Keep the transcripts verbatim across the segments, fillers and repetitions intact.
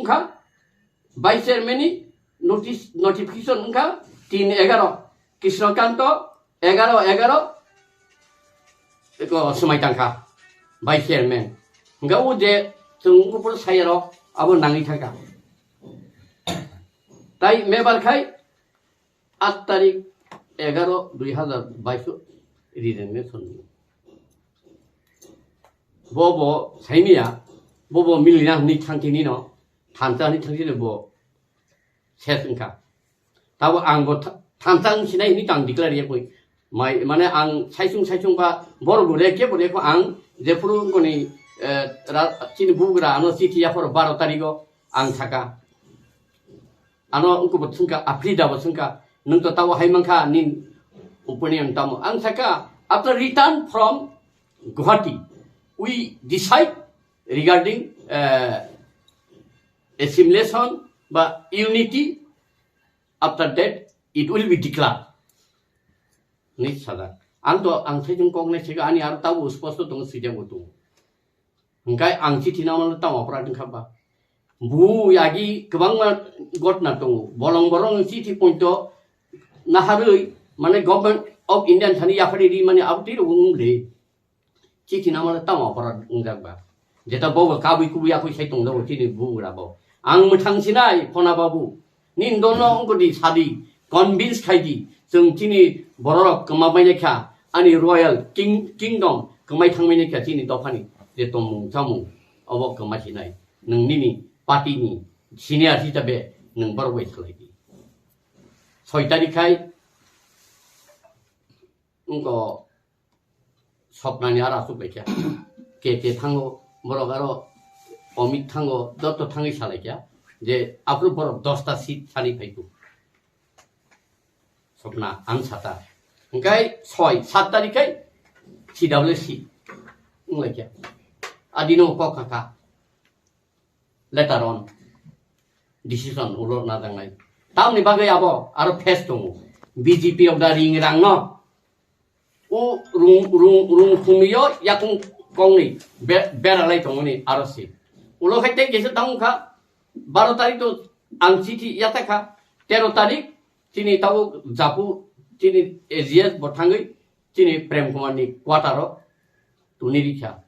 Kha, vice chairman ni notice, notification wngkha tin egaro, Krishnakanto egaro egaro, eko swmai tangkha vice chairman. Hwnkhe o je chwng upor sayarok abo nangwi thangkha. Tai mebar khai aat tarik egaro dui hazar baish o resignation. Bo bo saimiya, bo bo milina hwnwi thangkhe nino, thansa hwnwi thangkhe bo ses wngkha. Tabo ang bo tha-, thansa wng sinai hwnwi to ang declare ya koi. Mai, mane ang saisung saisung ba borok bo rekhe bo rekho ang jephuru wngkoni, eh, ra-, chini bugra ano chithi yapharo baro tarigo ang saka. Ano wngkhe bo thungkha, Afrida bo thungkha, nwng to tabo hai mankha, nin opinion tamo. Ang saka, after return from Guwahati, we decide regarding, eh, assimilation ba unity, after that it will be declared. Ni sajak. Ang to, ang thaichung kok nai sega, ani aro tabo sposto tongo, sijak bo tongo. Hwnkhe ang chithi nangmano tamo aparat wngkha ba? Bu yagi kwbangma gotna tongo. Bolong borong chithi poito naharwi, mane, Government of India thani yaphari ri mani abo twi rwng le. Chithi nangmano tamo aparat wngjak ba? Jeta bobo kabui kubui yakui sai tongjago chini bugra bo. Ang mwthang sinai Phona babu. Nini dono wngkha di sadi, convince khai di, chwng chini bororok kwma bainai kha, ani royal king-, kingdom kwmai thangmani kha chini dophani je tongmung chamung, obo kwma sinai. Nwng nini party ni senior hisabe nwng borok bai salai di. Soi tarik khai wngkha Swapnani aro aswk laikha. K K thango, borok aro Omit thango, joto thangwi salaikha je aphuru borok dosta seat thani phaiku. Swapna ang sata. Hwnkhe soi, sat tarik khai C W C wnglaikha. Adino kok kha kha. Later on decision ulo najaknai. Tamni bagwi abo aro phase tongo. B J P of the ring rangno. O rung, rung, rung khumio yakung kongni be-, beralai tongoni aro si. Ulo khai tei kisa tangkha baro tarik to ang chithi yatakha. Tero tarik chini tabo japu chini A G S bo thangwi chini Prem Kumar ni quarter o tuni rikha.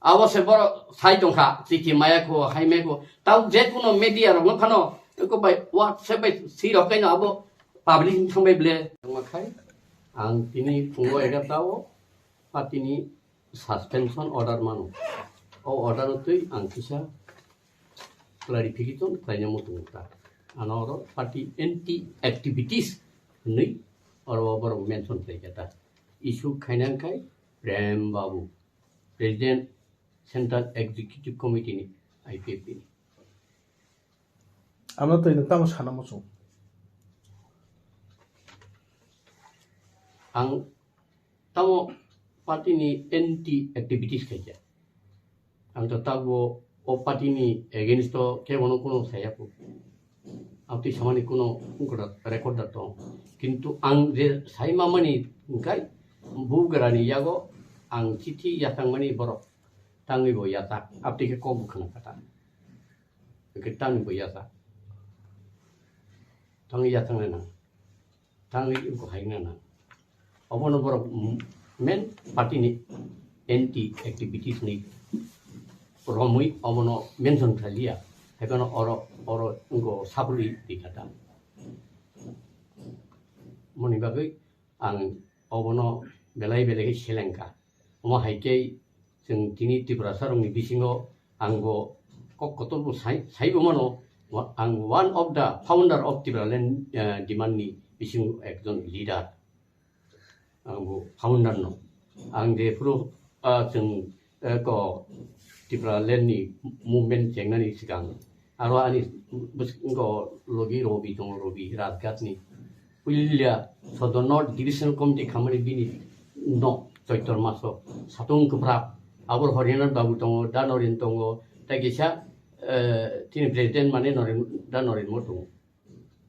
Abo se borok sai tongkha, chithi maya kho, hai maya kho. Tau je kuno media rok no phano, eko bai WhatsApp bai si rok kaino abo public thang bai ble. Tongma khai, ang tini phungo egarta o, party ni suspension order mano. O order o twi ang kisa clarification khlaina muchungo ta. Ano oro party anti activities hwnwi oro borok mention khlai kha ta. Issue khaina khai Prem Babu. President Central Executive Committee ni, I P F T ni. Ano twi nwng tamo sana muchung? Ang tamo party ni anti activities khaikha. Ang to tabo o party ni against to kebono kuno saya kho. Abtwi samani kuno wngkha record da tong. Kintu ang je sai mamani hwnkhe bugrani yago ang chithi yachangmani borok tangwi bo yachak. Abtwi khe kok bo khna kha ta. Hwnkhe tangwi bo yachak. Tangwi yachang nai nang. Tangwi wngkha hai nana. Obono borok main party ni anti activities ni romwi obono mention khailiya. Haiphano oro, oro wngkha sabrwi rikha ta. Moni bagwi ang obono belai belai khe selengkha. Omo hai khe chwng tini Tiprasa rokni bisingo ang bo kok kotor bo sai, sai bo mano, wa-, ang one of the founder of Tipraland, eh, demand ni bisingo ekjon leader. Ang bo founder no. Ang je phuru, ah, chwng, eh, ko Tipraland ni movement chengnani swkang aro ani bwskango logi Robi tongo, Robi Rajghat ni. Puilia Sodor North Division Committee khamani bini nok Choitor maso satung kwprak. Abor Horinath Babu tongo, Da Noren tongo, tei kisa, eh, chini president mane Noren, Da Noren mo tongo.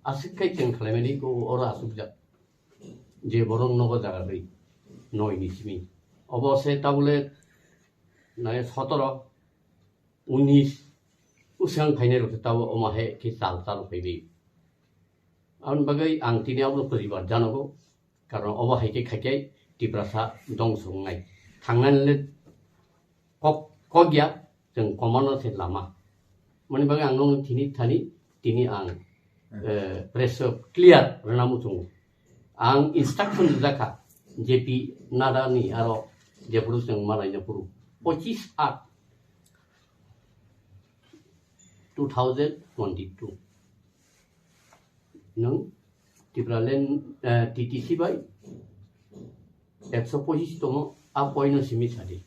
Aswk khai chwng khlaimani ko oro aswkjak. Je borok nogo jaga rwi noi ni simi. Obo se tabule nai sotoro, unis, Swng phainai rok tabo omo hai khe chal chal phaiwi. Aboni bagwi ang tini abono poribar janogo, karon obo hai khe khaikhe Tiprasa dongso wngnai. Thangnani le kok, kok ya, chwng komano se lama. Mani bagwi ang nung tini thani, tini ang, eh, press clear rwna muchungo. Ang instruction rijak kha, J P Nadda ni aro jephuru chwng malaina phuru. Pochis aat two thousand twenty-two. Nwng Tipraland, eh, T T C bai ekso pochis tongo, a point no simi sadi.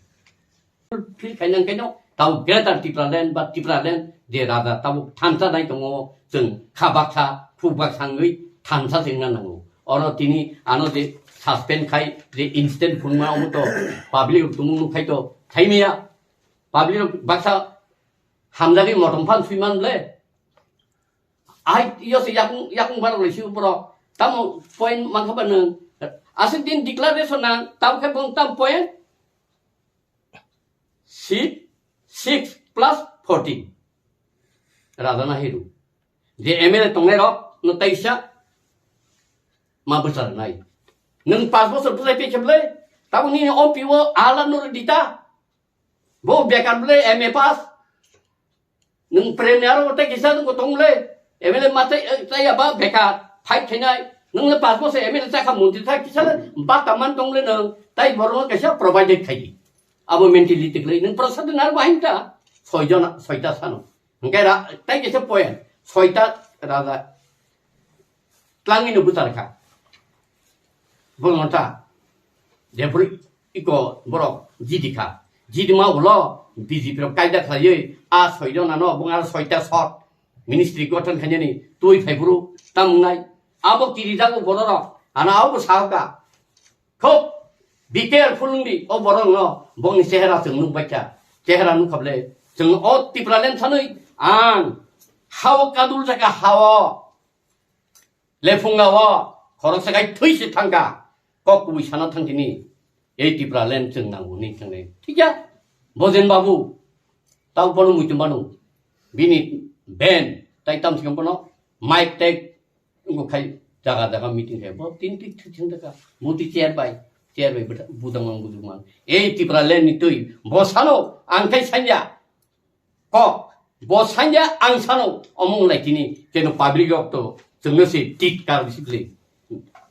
Feel khainang khaino, tabo Greater Tipraland ba Tipraland je raja tabo thansa nai tongo, chwng kha baksa, phuk baksa wngwi thansa se wngna nango. Oro tini ano je suspend khai, je incident phunukma omo to public rok tumung nuk khai to thaimaya. Public rok baksa hamjagwi motom phan swiman le. Ai, yo se yakung, yakung barok le si borok. Tamo point mankha ba nwng. Aswk din declaration nang, tamo khe bong tam point? Six, six plus fourteen. Raja na hiru. Je M L A tongnai rok no taisa ma bwchar nai. Nwng pas bosor bwchai pe kheble, tamo nini ompi o ala nur dita. Bo bekar ble M A pass. Nwng premier o tei kisa nwng tong le, M L A ma tei, eh, tei ya ba bekar, fight khainai. Nwng le pas bosor M L A chakha montri thai kisa le bata man tong le nwng, tai borok no kaisa provided khai di. Abo mentality le nwng prasad nar bahai ta, soi jona, soita sano. Hingke ra, tai kisa point, soita raja. Tlangwi no bwchar kha. Bongota. Jephuru iko borok jidi kha. Jidi ma ulo B J P rok kaida khlaiwi a soi jona no bung aro soita sot ministry gothon khainani twi phaiphuru tamungnai. Abo kirijago bororok. Ano abo bo sahoka. Khub B K R phulungdi o borok no bongni chehera chwng nukbaikha. Chehera nukha ble chwng o Tipraland thanwi ang hao kadul jaka hao. Lephunga o khoroksa kai thwi se thangkha, kok kubui sana thang tini, ei Tipraland chwng nango ni thangni. Thikya, Bojen Babu, tau bono muitum bano, bini ben, tai tam sikam bono, mic tag, wngkha khai jaga jaga meeting khai, bo tin tin thwi thang thangkha, muti chair bai, chair bai bwtha-, budangman budangman. Ei Tipraland ni twi, bo sano, ang khai sanya, kok, bo sanya ang sano, omong lai tini, keno public rok to, chwngno se tit kar bisi bile.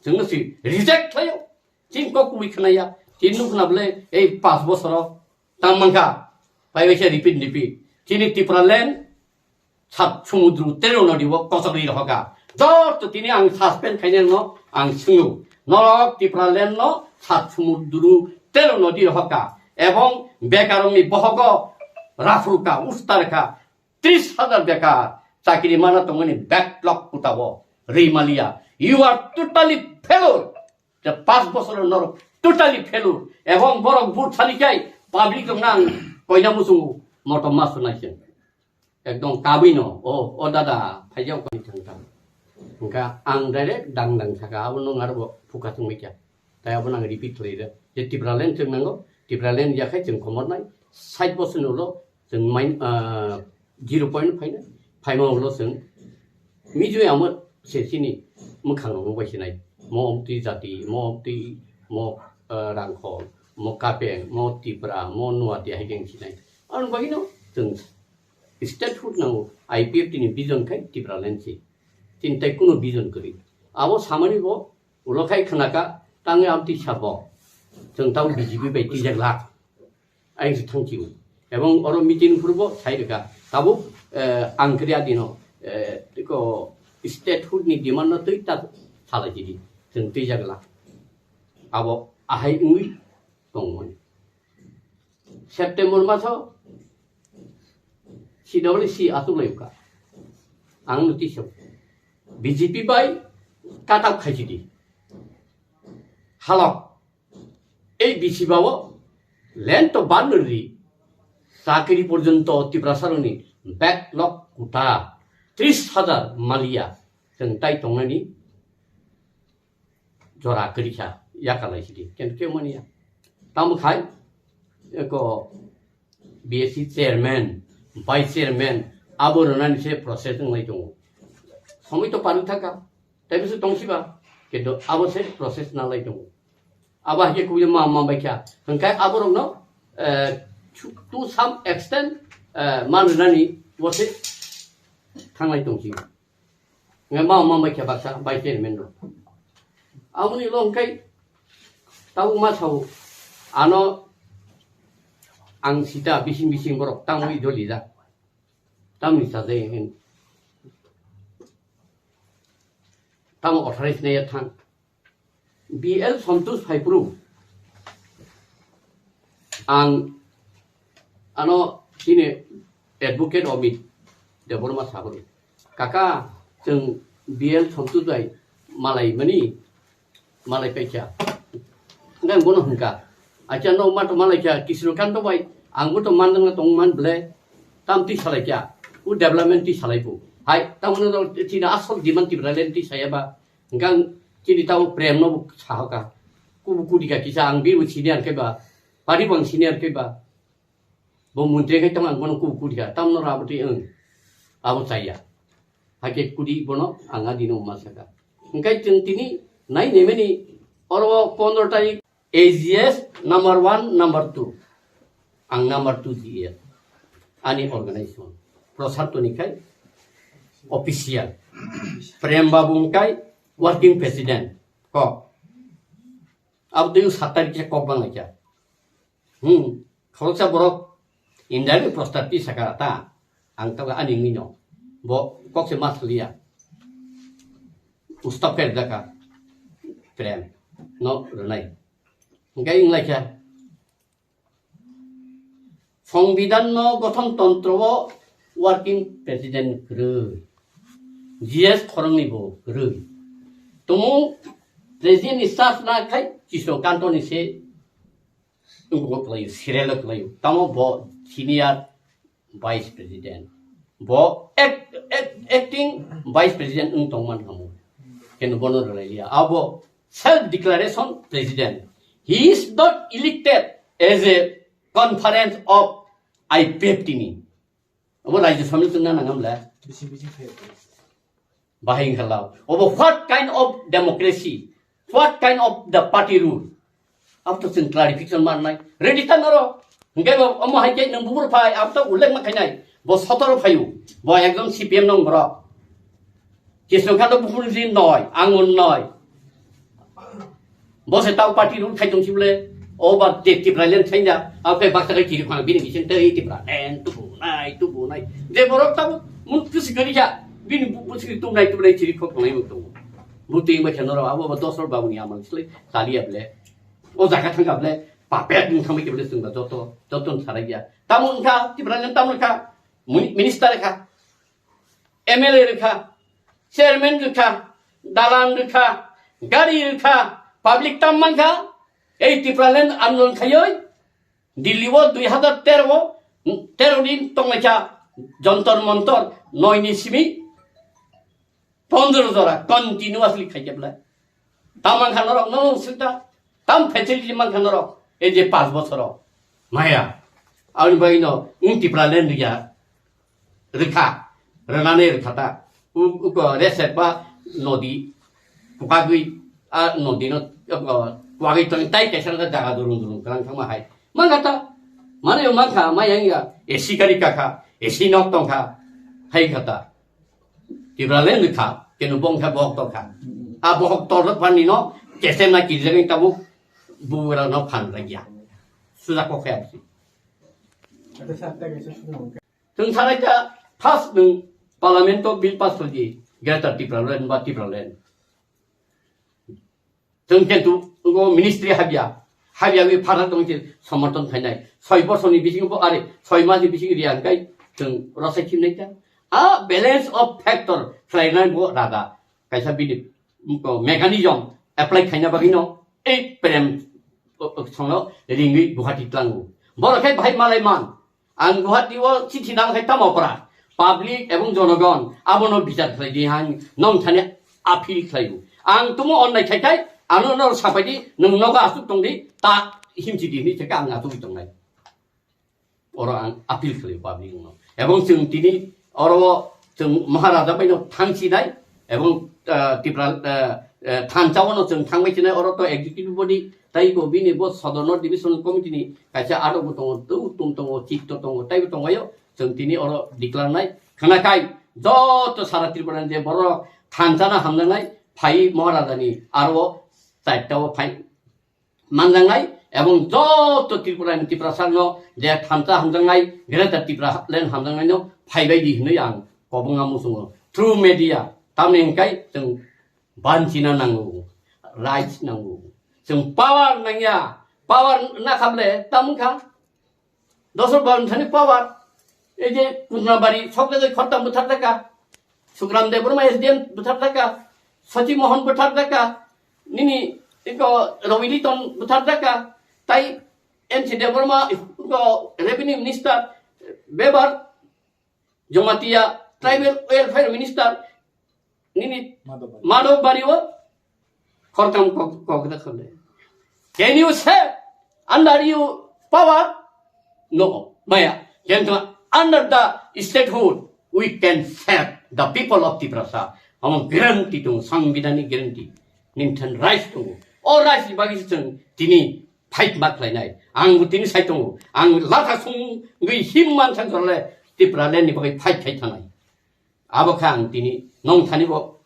Chwngno se reject khlaio. Chini kok kubui khnaya, chini nukna bile, ei pas bosoro, tang mankha, pai bai se repeat repeat. Chini Tipraland, sat sumudru tero nodi o kochorwi rohoka. Joto tini ang suspend khainai no ang swngo. Norok Tipraland no sat sumudru tero nodi rohoka. Ebong bekarongni bohogo raphurka, ustarkha, tris hajar bekar chakri mana tongmani backlog kutao Rimalia. You are totally failure. Je pas bosor norok totally failure. Ebong borok vote salikai public rok nang koina musungo motom masu naising. Ekdom kabui no, o, o dada, phaijak kani thang thang. Hingkha ang direct dang dang saka, abo nung aro bo phuka thung mikya. Tai abo nang repeat khlai rw. Je Tipraland chwng nango, Tipraland yakhai chwng khomor nai, sait bosor ni ulo chwng main, ah, zero point phainai, phaima ulo chwng mijui amo se chini mwkhang rok bai sinai. Mo omtwi jati, mo omtwi, mo, ah, rangkhol, mo kapeng, mo Tipra, mo nuati hai khe sinai. Ang bagino chwng statehood nango, I P F T ni vision khai Tipraland se. Chini tai kuno vision kwrwi. Abo samani bo ulo khai khnaka, tangwi amtwi sabo. Chwng tamo B J P bai twijak lak. Ayang se thangchiu. Ebong oro meeting phuru bo sai rwkha. Tabuk, eh, ang kwrwi adino, eh, tiko statehood ni demand no twi ta salai chidi. Chwng twijak lak. Abo ahai wngwi tongmani. September maso C W C atuk lai ka. Ang notice B J P bai cut out khai di. Halok. Ei B C P o land to ban ri. Chakri porjonto Tiprasa roni backlog kuta tris hajar maliya. Chwng tai tongnani jora kwrwi kha, yakalai sidi, kintu kebo mani ya. Tamo khai, eko B S C chairman, vice chairman, Abo rwnani se process wnglai tongo. Somoi to parwi thaka, tei bwswk tongsiba, kintu abo se process nalai tongo. Abo hai khe kubui ma ma bai kha, hwnkhe aborokno, eh, to some extent, eh, man rwnani bo se thanglai tongsi. Hwnkhe ma ma bai kha baksa vice chairman rok. Aboni ulo hwnkhe tabuk ma sao, ano ang sita bising bising borok tangwi doli da. Tamni sajai hin. Tamo authorized naiya thang. B L Santosh Phaipru. Ang ano sini advocate Amit Debbarma sago. Kaka, chwng B L Santosh bai malai mani, malai paikha. Hwnkhe ang bono hwnkha, acha no ma to malai kha, Kisno Kanto bai, ang bo to mandang tong man ble, tam ti salai kha, u development ti salai bu. Hai, tamo no chini asol demand Tipraland ti saya ba, hwnkhe ang chini tamo prem no sahoka. Kubu kudi ka kisa ang bibu senior khe ba, pari bang senior khe ba. Bo montri khai tong ang bono kubu kudi ka, tamo no rabo ti ang, abo chaya. Hakhe kudi bono ang adino ma saka. Hwnkhe chwng tini nai nemeni oro pondro tarik A G S number one, number two. Ang number two G S. Ani organization. Prosar Toni khai official. Prem Babu khai working president. Kok. Abo twi sat tarik khe kok bang lai kha. Hmm. Khoroksa borok indirect prosar ti saka ta. Ang ta ani wngwi no. Bo kok se mas liya. Usta per daka. Prem. No rwnai. Hwnkhe wng lai kha. Songbidan no gothon tontro o working president kwrwi. G S khoroknwi bo kwrwi. Tumung president ni staff na khai Kisno Kanto ni se wngkuk kwlaio, serial o kwlaio. Tamo bo senior vice president. Bo act-, act-, acting vice president wng tongman kamo. Keno bono rwlaiya. Abo self declaration president. He is not elected as a conference of I P F T ni. Abo Rajya Sabha ni chwngna nangam le. Bisi bisi khe. Bahai wngkha lao. Obo what kind of democracy? What kind of the party rule? Abo to chwng clarification mannai. Ready ta noro. Hwnkhe bo omo hai khe nwng buphuru phai, abo to ullekh ma khainai. Bo sotoro phaio. Bo ekjon C P M nong borok. Kisno Kanto buphuru si noi, angun noi. Bo se tau party rule khai tong si bole. O ba de Tipraland thainda. Abo khe baksa khe kiri khang bini bising tei Tipraland tubu nai, tubu nai. Je borok tabo mun kusi kari ja. Bini bu-, busi tubu nai, tubu nai chiri khok nai mung tubu. Buti ma kheno ro abo ba dosor babu ni amal sile tali able. O jaga thang able. Papet mung thang able sung ba joto, joto sarai ya. Tamo wngkha Tipraland tamo wngkha. Muni-, minister kha. M L A rwkha, chairman rwkha, dalan rwkha, gari rwkha, public tam mankha, ei Tipraland andolon khaioi, Delhi o dui hazar tero o, tero din tonglaikha Jantar Mantar noi ni simi pondro jora continuously khaikhe belai. Tam mankha norok, norok swngkha, tam facility mankha norok, ei je panch bochor o. Maya, aboni bagwi no wng Tipraland rwya. Rwkha, rwnani rwkha ta. U-, uko resep ba nodi, kwkagwi, a nodi no, uko, kwagwi tong tai kaisa no jaga durung durung kwrang thangma hai. Mangkha ta, mane yo mangkha, ma yang ya, A C gari kakha, A C nok tongkha, hai kha ta. Tipraland rwkha, kenu bongkha bohok tongkha. A bohok tong pani no, kesem na kirjagwi tabuk, bubura no phan ragya. Suja kokhe absi. Chwng sanai ta first nwng parliament o bill pass khlai di, Greater Tipraland ba Tipraland. Chwng kintu ngo ministry habya, habya wi phara tong khe somothon khainai. Soi bosor ni bisingo bo are, soi mas ni bisingo riya hwnkhe chwng rosai khimnai ta. A balance of factor khlainai bo raga. Kaisa bini mechanism apply khaina bagwi no ei prem, o, o, songno ringwi Guwahati tlango. Borok khe bahai malai man. Ang Guwahati o chithi nang khai tamo pora. Public ebong jonogon abono bichar khlai di hang nong thani appeal khlaibo. Ang tumo onnai khai khai ano no sapai di nwng nogo asuk tong di ta himchi di hini theke ang asuk tongnai. Oro ang appeal khlai public no. Ebong chwng tini Oro o chwng Maharaja bai no thang sinai, ebong, ah, Tripura, ah, ah, thansa o no chwng thang bai sinai, oro to executive body, tai bo bini bo Sodorno division committee ni kaisa adok bo tongo, tu tum tongo, chitto tongo, tai bo tongo yo, chwng tini oro declare nai. Khna khai, joto sara Tripura ni je borok thansa no hamjaknai, phai Maharaja ni aro o chaita o phai manjaknai, ebong joto Tripura ni Tiprasa no je thansa hamjaknai, Greater Tripura Land hamjaknai no phaibai di hinui ang kobonga muchungo. Through media, tamni hingkai chwng banchina nango, rights nango. Chwng power nangya, power nakhable tamungkha. Dosor Babu thani power. Ei je Kunjabari sok de khortam bwthar daka. Sukram Debbarma S D M bwthar daka. Sachi Mohan bwthar daka. Nini iko Ravi Liton bwthar daka. Tai M C Debbarma iko revenue minister, Bebar Jamatia tribal welfare minister. Nini Madhobari. Madhobari o khortam kok, kok da khole. Can you say under you power? No, maya. Kintu under the statehood, we can save the people of Tiprasa. Amo guarantee tung, sangbidhani guarantee. Ningthan rights tung. O rights bagi sung tini fight mak lainai. Ang tini sai tung. Ang latha sung gui him man sang le Tripura le ni bagi fight khai thanai. Abo kha ang tini nong thani bo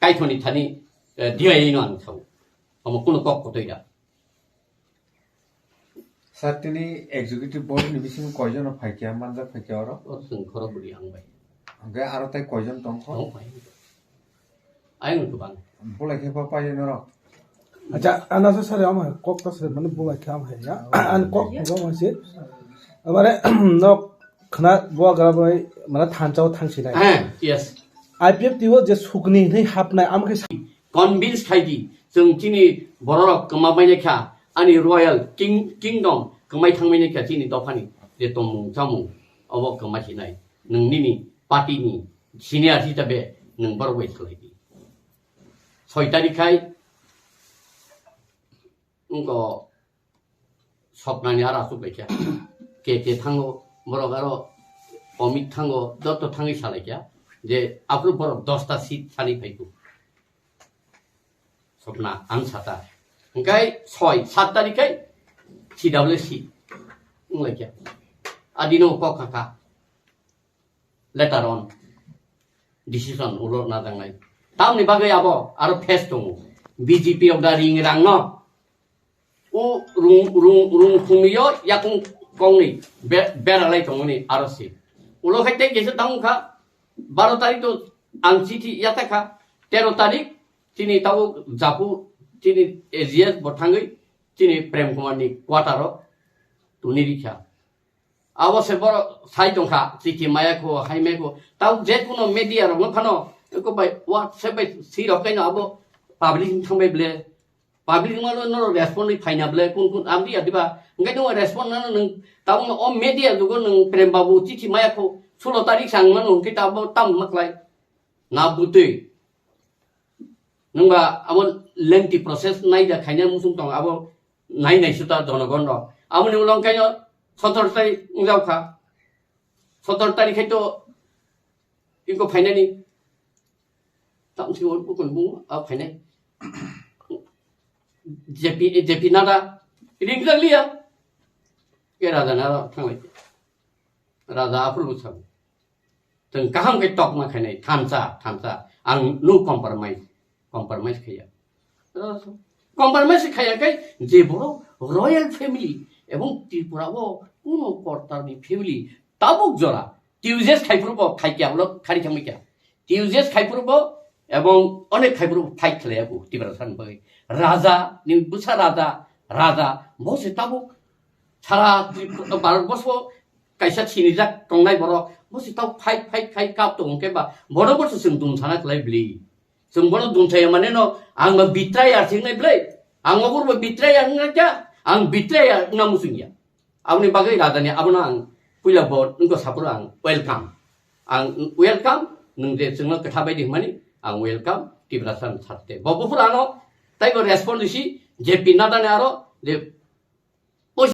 kaithoni thani, eh, diya ino ang thau. Omo kuno kok kotoi da. Sir, tini executive board ni bisingo koijon rok phaikha, manjak phaikha oro? Oro chwng khorok bwrwi ang bai. Hwnkhe aro tai koijon tongkho? Tong bai. Ayang kwbang. Bolai khe pa paio norok? Acha, ana sa sare ama kok ta sare mane bolai khe ama ya. An kok buga ma se. Amare nok khna buga gra bai mane thanchao thangsinai. Eh, yes. I P F T o je sukni hinwi hapnai, ama khe sa- Convince khai di, chwng chini bororok kwma bainai kha, ani royal king-, kingdom kwmai thangbainai kha chini dophani je tongmung chamung, obo kwma sinai. Nwng nini party ni senior hisabe nwng borok bai salai di. Soi tarikh khai wngkha Sopnani aro aswk laikha. Ke ke thango, borok aro Omit thango, joto thangwi salaikha je aphuru borok dosta seat sani phaiku. Sopna ang sata. Hingkai soi, sat tarikh kai C W C wnglaikha. Adino kok kha kha. Later on decision ulo najaknai. Tamni bagwi abo aro phase tongo. B J P of the ring rangno. O rung, rung, rung khumio yakung kongni be-, beralai tongoni aro si. Ulo khai tei kisa tangkha baro tarik to ang chithi yatakha. Tero tarik chini tabo japu chini A G S bo thangwi chini Prem Kumar ni quarter o tuni rikha. Abo se borok sai tongkha, chithi maya kho, hai maya kho. Tau je kuno media rok no phano, eko bai WhatsApp bai si rok kaino abo public ni thangbai ble. Public no, no, no respond ni phaina ble, kun kun amdi adiba. Ngai no respond na nung, tau no o media jugo nung Prem Babu chithi maya kho, sulo tarik sang mano, hingke tabo tam maklai. Na butui. Nwngba abo lengthy process naida khaina muchung tong, abo nai nai suta jonogon rok. Aboni ulo kaino sotor tai wngjaokha. Sotor tarikh khai to inko phainani. Tamsi o bukun bungo, a phainai. J P, J P Nadda, ringjak liya. Ke raja nara thanglai. Raja aphuru bwsang. Chwng kaham khe tokma khainai, thansa, thansa. Ang no compromise, compromise khaiya. Compromise khaiya khe je borok royal family ebong Tripura o kuno kortar ni family tabuk jora T U J S khai phuru bo khai kya, ulo khari thangwi kya. T U J S khai phuru bo ebong onek khai phuru bo fight khlai ya bo Tiprasa ni bagwi. Raja ni bwsa raja, raja bo se tabuk sara Tripura, Bharat borsho kaisa sinijak tongnai borok, bo se tabuk fight, fight, fight kap tong khe ba, bono bo se chwng dum sana khlai bli. Chwng bono dum saya mane no, ang ba betrayer se wngnai bli. Ang obo bo betrayer wngna kya, ang betrayer wngna muchung ya. Aboni bagwi raja ni abono ang puila bo wngkha saphuru ang welcome. Ang welcome, nwng je chwngno kwtha bai di hwnmani, ang welcome, Tiprasa ni sarte. Bo buphuru ano, taibo respond risi, J P Nadda ni aro, je